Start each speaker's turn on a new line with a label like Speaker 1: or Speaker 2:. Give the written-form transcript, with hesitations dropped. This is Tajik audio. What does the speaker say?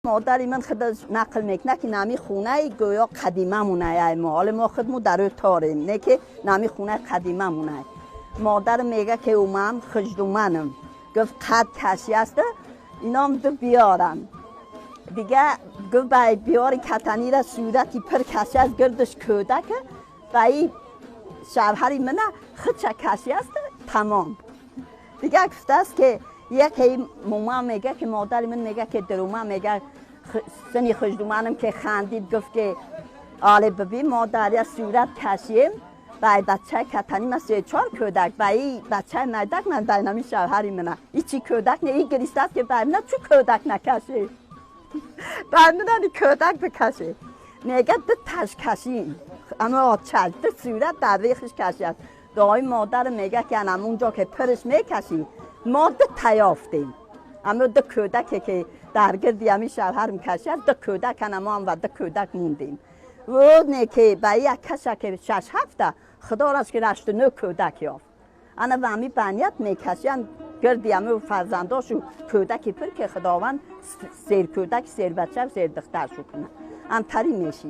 Speaker 1: Модари ман худаш нақл мекунад, ки нами хонаи гӯё қадимамунай мо, ҳоле мо худму дар ӯ торем, не ки нами хонаи қадимамунай. Модар мега, ки умам хуждуманам гуфт, қад каши аст, инам ду биёрам. Дига гуфт, ба биёри катанира сурати пир каши аст, гирдаш кӯдак, ба и шавҳари мана худша каши аст, тамом. Дига гуфтааст, ки яке мума мега, ки модари ман мега, ки дарума мега, сини хуждуманам ки хандид, гуфт, ки оле биби, мо дар я сурат кашием, ба бачаи катани ма се чор кӯдак, ба и бачаи мардак ман байнами шавҳари мана ичи кӯдак не, и гиристааст, ки бай мана чу кӯдак накашӣ, бай манани кӯдак бикашӣ. Мега, ду таш кашим, ама отчаш ду сурат дар рехиш кашиаст. Дуои модар мега, ки анам унҷо ки пирш мекашӣ, мо ду таёфтем, ама ду кӯдаке ки дар гирди ами шавҳарм кашиаст, ду кӯдак ана мо ҳам ва ду кӯдак мондем. Не ки ба як каша ки шаш ҳафта, худо раст ки рашту нӯ кӯдак ёфт. Ана ва ами баният мекашиянд гирди ами фарзандошу кӯдаки пир, ки Худованд серкӯдак, сербача, сердухтаршу кунад, амтарӣ мешиянд.